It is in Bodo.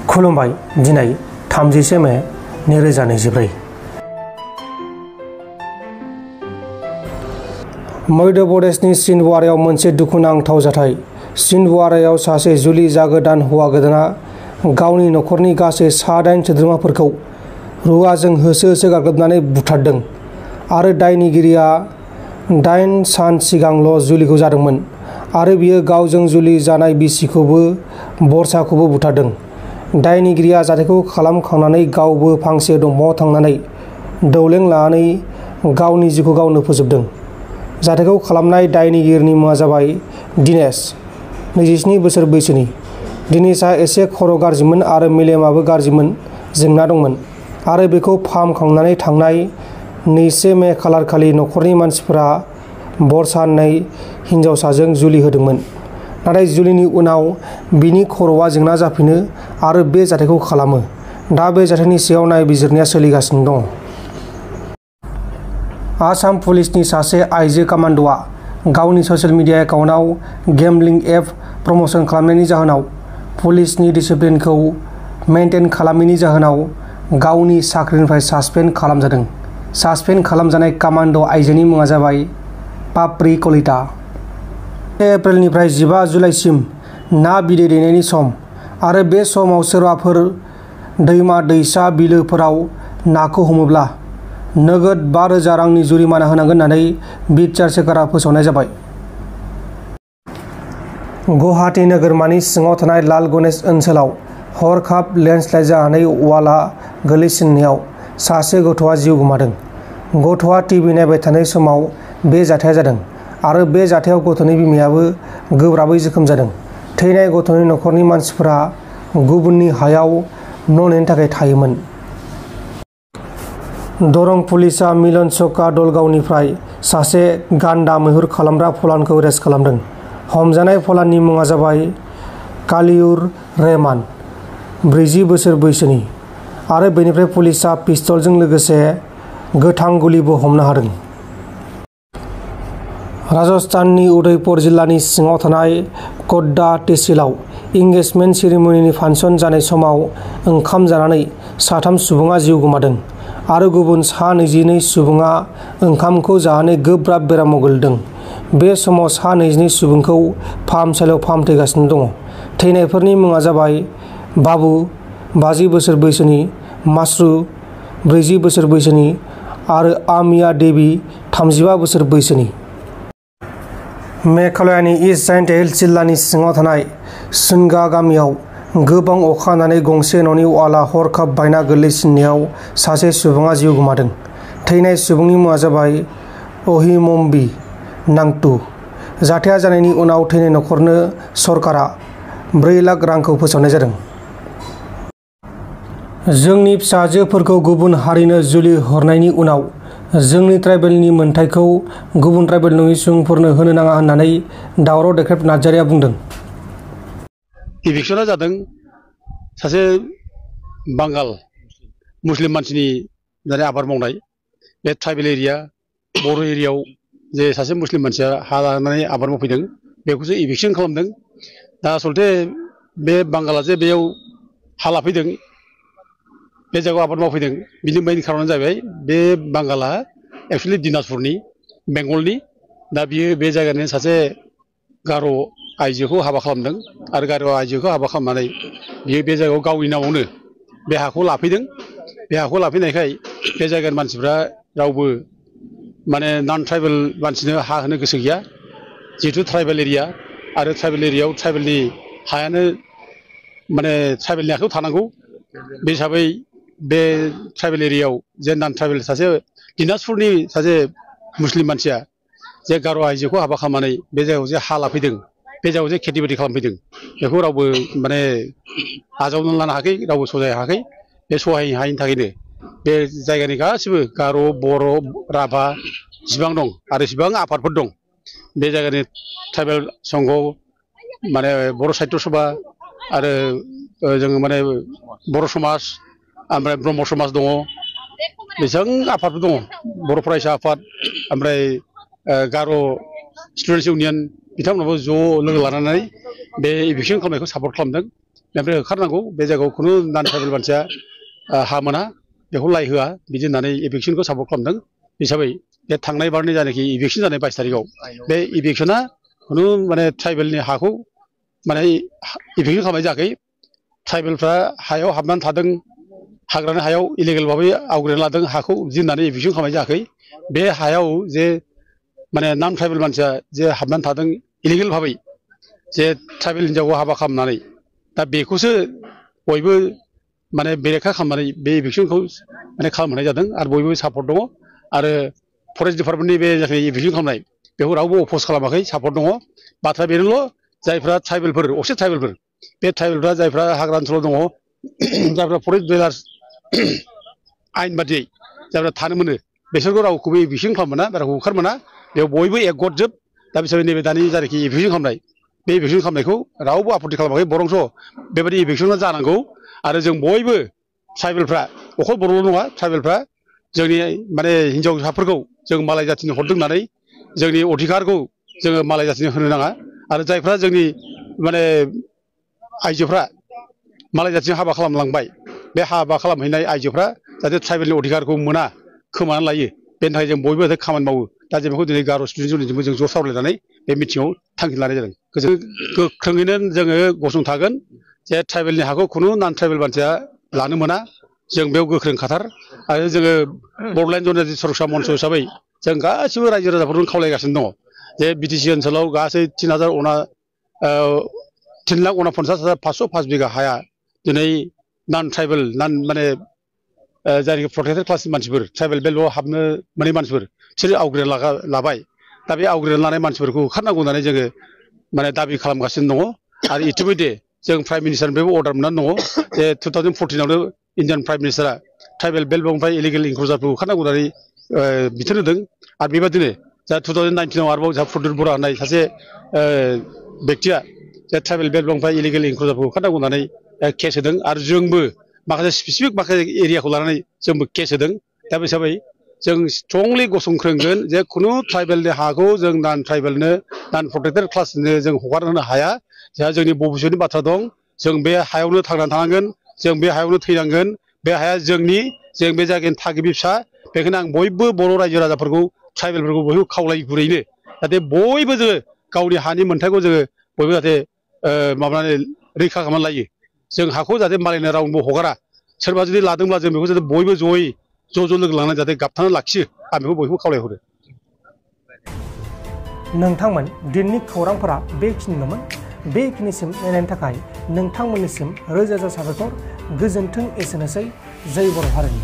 खुलुमबाय दिनै 30 मे 2024 मध्य प्रदेशनि छिंदवाड़ायाव मोनसे दुखुनांथाव जाथाय। छिंदवाड़ायाव सासे जुलि जागोदान हौवा गोदाना गावनि नखरनि गासै 9 सोद्रोमाफोरखौ रुवाजों होसो होसो गाग्लोबनानै बुथारदों आरो दायनिगिरिया 8 सान सिगांल' जुलिखौ जादोंमोन आरो बियो गावजों जुलि जानाय बिसिखौबो बरसाखौबो बुथारदों। दायनिगिरिया जाथायखौ खालामखांनानै गावबो फांसे दंफांआव थांनानै दौलें लानानै गावनि जिउखौ गावनो फोजोबदों। जाथायखौ खालामनाय दायनिगिरिनि मुङा जाबाय दिनेश, 27 बोसोर बैसोनि। दिनेशआ एसे खर' गाज्रिमोन आरो मेलेमाबो गाज्रिमोन जेंना दंमोन आरो बेखौ फाहामखांनानै थांनाय 2 मे खालारखालि नखरनि मानसिफोरा बरसा होननाय हिनजावसाजों जुलि होदोंमोन। नाथाय जुलिनि उनाव बिनि खर'आ जेंना जाफिनो आरो बे जाथायखौ खालामो। दा बे जाथायनि सायाव नायबिजिरनाया सोलिगासिनो दं। आसाम पुलिसनि सासे आइजो कामान्ड'आ गावनि ससियेल मिडिया एकाउन्टआव गेम्बलिं एप प्रम'शन खालामनायनि जाहोनाव पुलिसनि डिसिप्लिनखौ मेंटेन खालामैनि जाहोनाव गावनि साख्रिनिफ्राय सासपेन्ड खालामजादों। सासपेन्ड खालामजानाय कामान्ड' आइजोनि मुङा जाबाय पाप्रि कलिता। एप्रिलनिफ्राय 15 जुलाइसिम ना बिदै दैनायनि सम आरो बे समाव सोरबाफोर दैमा दैसा बिलोफोराव नाखौ हमोब्ला नोगोद 5,000 रांनि जुरिमाना होनांगोन होननानै बिटिआर सोरखारा फोसावनाय जाबाय। गुवाहाटी नोगोरमानि सिङाव थानाय लाल गणेश ओनसोलाव हरखाब लेन्डस्लाइड जानानै वालआ गोलैसिननायाव सासे गथ'आ जिउ गोमादों। गथ'आ टिभि नायबाय थानाय समाव बे जाथाया जादों आरो बे जाथायाव गथ'नि बिमायाबो गोब्राबै जोखोम जादों। थैनाय गथ'नि नखरनि मानसिफोरा गुबुननि हायाव न' नेनो थाखाय थायोमोन। दरं पुलिसआ मिलन चका दलगावनिफ्राय सासे गान्दा मैहुर खालामग्रा फलानखौ एरेस्ट खालामदों। हमजानाय फलाननि मुङा जाबाय कालियुर रहमान, 40 बोसोर बैसोनि आरो बेनिफ्राय पुलिसआ पिस्तलजों लोगोसे गोथां गुलिबो हमनो हादों। राजस्थाननि उदयपुर जिल्लानि सिङाव थानाय क'ड्डा तहसीलाव इंगेजमेन्ट सेरेमनिनि फांसन जानाय समाव ओंखाम जानानै 3 सुबुङा जिउ गोमादों आरो गुबुन 22 सुबुङा ओंखामखौ जानानै गोब्राब बेरामाव गोलैदों। बे समाव 22 सुबुंखौ फाहामसालियाव फाहामथायगासिनो दङ। थैनायफोरनि मुङा जाबाय बाबु, 50 बोसोर बैसोनि, मासरु, 40 बोसोर बैसोनि आरो आमिया देवी, 35 बोसोर बैसोनि। मेघालयानि इस्ट जायन्ट हिल्स जिल्लानि सिङाव थानाय सुनगा गामियाव गोबां अखा हानानै गंसे न'नि वालआ हरखाब बायना गोलैसिननायाव सासे सुबुङा जिउ गोमादों। थैनाय सुबुंनि मुङा जाबाय अहिमम्बी नांगतु। जाथाया जानायनि उनाव थैनाय नखरनो सरकारा 4 लाख रांखौ फोसावनाय जादों। जोंनि फिसाजोफोरखौ गुबुन हारिनो जुलि हरनायनि उनाव जोंनि ट्राइबेलनि मोनथायखौ गुबुन ट्राइबेल नङि सुबुंफोरनो होनो नाङा होननानै दावराव देख्रेब नार्जारिया बुंदों। इभिक्सना जादों सासे बांगाल मुस्लिम मानसिनि जानाय आबाद मावनाय बे ट्राइबेल एरिया बर' एरियायाव जे सासे मुस्लिम मानसिया हा लानानै आबाद मावफैदों बेखौसो इभिक्सन खालामदों। दा आसलथे बे बांगाला जे बेयाव हा लाफैदों बे जायगायाव आबाद मावफैदों बिनि मेइन खार'नानो जाहैबाय बे बांगाला एक्सुवेलि दिनाजपुरनि बेंगलनि। दा बियो बे जायगानि सासे गार' आइजोखौ हाबा खालामदों आरो गार' आइजोखौ हाबा खालामनानै बियो बे जायगायाव गावनि नामावनो बे हाखौ लाफैदों। बे हाखौ लाफैनायखाय बे जायगानि मानसिफ्रा रावबो माने नन ट्राइबेल मानसिनो हा होनो गोसो गैया। जिहेथु ट्राइबेल एरिया आरो ट्राइबेल एरियायाव ट्राइबेलनि हायानो माने ट्राइबेलनि आखायाव थानांगौ। बे हिसाबै बे ट्राइबेल एरियायाव जे नन ट्राइबेल सासे दिनाजपुरनि सासे मुस्लिम मानसिया जे गार' आइजोखौ हाबा खालामनानै बे जायगायाव जे हा लाफैदों बे जायगायाव जे खेथि बाथि खालामफैदों बेखौ रावबो माने आजावनानै लानो हायाखै, रावबो सहायनो हायाखै। बे सहाय हायैनि थाखायनो बे जायगानि गासिबो गार', बर', राभा जिसिबां दं आरो इसिबां आफादफोर दं बे जायगानि ट्राइबेल संघ माने बर' साहित्य सभा आरो जोङो माने बर' समाज ओमफ्राय ब्रह्म समाज दङ, बेसेबां आफादफोर दङ, बर' फरायसा आफाद ओमफ्राय गार' स्टुडेन्टस इउनियन बिथांमोनाबो ज' लोगो लानानै बे इभिक्सन खालामनायखौ सापर्ट खालामदों। बेनिफ्राय होखारनांगौ बे जायगायाव खुनु नान ट्राइबेल मानसिया हा मोना बेखौ लाय होआ बिदि होननानै इभिक्सनखौ सापर्ट खालामदों हिसाबै बे थांनाय बारनि जानाखि इभिक्सन जानाय 22 तारिखआव बे इभिक्सना खुनु माने ट्राइबेलनि हाखौ माने इभिक्सन खालामनाय जायाखै ट्राइबेलफ्रा हायाव हाबनानै थादों हाग्रानि हायाव इलिगेल भाबै आवग्रिना लादों हाखौ बिदि होननानै इभिक्सन खालामनाय जायाखै बे हायाव जे माने नान ट्राइबेल मानसिया जे हाबनानै थादों इलिगेल भाबै जे ट्राइबेल हिन्जावखौ हाबा खालामनानै दा बेखौसो बयबो माने बेरेखा खालामनानै बे इभिक्सनखौ माने खालामहोनाय जादों आरो बयबो सापर्ट दङ आरो फरेस्ट डिपार्टमेन्टनि बे जायखि इभिक्सन खालामनाय बेखौ रावबो अपज खालामाखै सापर्ट दङ बाथ्रा बेनोल' जायफ्रा ट्राइबेलफोर असे ट्राइबेलफोर बे ट्राइबेलफ्रा जायफ्रा हाग्रा ओनसोलाव दङ जायफ्रा फरेस्ट डिलार्स आयेन बादियै जायफ्रा थानो मोनो बिसोरखौ रावखौबो इभिक्सन खालामनो मोना रावखौ होखार मोना बेयाव बयबो एकगतजोब दा बिसोर नैबे दानि जायखि इभिक्सन खालामनाय बे इभिक्सन खालामनायखौ रावबो आपत्ति खालामाखै बरंस बेबायदि इभिक्सना जानांगौ आरो जों बयबो ट्राइबेलफ्रा अखल बर'ल' नङा ट्राइबेलफ्रा जोंनि माने हिन्जावसाफोरखौ जों मालाय जाथिनो हरदों होननानै जोंनि अधिकारखौ जोङो मालाय जाथिनो होनो नाङा आरो जायफ्रा जोंनि माने आइजोफ्रा मालाय जाथिजों हाबा खालामलांबाय बे हाबा खालामहैनाय आइजोफ्रा जाहाथे ट्राइबेलनि अधिकारखौ मोना खोमानानै लायो बेनि थाखाय जों बयबो जाहाथे खामानि मावो दा जों बेखौ दिनै गार' स्टुडेन्ट इउनियनजोंबो जों ज' सावरायनानै बे मिटिङाव थांखि लानाय जादों गोख्रोङैनो जोङो गसंथागोन जे ट्राइबेलनि हाखौ खुनु नान ट्राइबेल मानसिया लानो मोना जों बेयाव गोख्रों खाथार आरो जोङो बड'लेण्ड जनजाति सुरक्षा मन्च हिसाबै जों गासिबो रायजो राजाफोरखौ खावलायगासिनो दङ जे बिटिसि ओनसोलाव गासै 3,49,505 बिघा हाया दिनै नान ट्राइबेल माने जायनाखि प्रटेक्टेड क्लासनि मानसिफोर ट्राइबेल बेल्टआव हाबनो मोनै मानसिफोर बिसोरो आवग्रिना लाबाय दा बे आवग्रिना लानाय मानसिफोरखौ होखारनांगौ होननानै जोङो माने दाबि खालामगासिनो दङ आरो इतिमयधे जों प्राइम मिनिस्टारनिफ्रायबो अर्डार मोननानै दङ जे 2014आवनो इन्डियान प्राइम मिनिस्टारा ट्राइबेल बेल्टनिफ्राय इलिगेल इनक्लुजारफोरखौ होखारनांगौ होननानै बिथोन होदों आरो बेबादिनो जा 2019आव आरोबाव जोंहा प्रद्युत बरा होननाय सासे बेक्तिया जे ट्राइबेल बेल्टनिफ्राय इलिगेल इनक्लुजारफोरखौ होखारनांगौ होननानै केस होदों आरो जोंबो माखासे स्पेसिफिक माखासे एरियाखौ लानानै जोंबो केस होदों दा बे हिसाबै जों स्ट्रंलि गसंख्रोंगोन जे खुनु ट्राइबेलनि हाखौ जों नान ट्राइबेलनो नान प्रटेक्टेड क्लासनो जों हगार होनो हाया जोंहा जोंनि भबिष्यतनि बाथ्रा दं जों बे हायावनो थांनानै थानांगोन जों बे हायावनो थैनांगोन बे हाया जोंनि जों बे जायगानि थागिबि फिसा बेखायनो आं बयबो बर' रायजो राजाफोरखौ ट्राइबेलफोरखौ बयबो खावलायो गुरैनो जाहाथे बयबो जोङो गावनि हानि मोन्थायखौ जोङो बयबो जाहाथे माबानानै रैखा खालामनानै लायो जों हाखौ जाहाथे मालायनो रावनोबो हगारा सोरबा जुदि लादोंब्ला जों बेखौ जाहाथे बयबो जयै ज' लोगो लांनानै जाहाथे गाबथानानै लाखियो आं बेखौ बयबो खावलायहरो नोंथांमोन दिनैनि खौरांफोरा बेखिनिल'मोन बेखिनिसिम नायनायनि थाखाय नोंथांमोननिसिम रोजा रोजा साबायखर गोजोन्थों एसेनोसै जय बर' हारिनि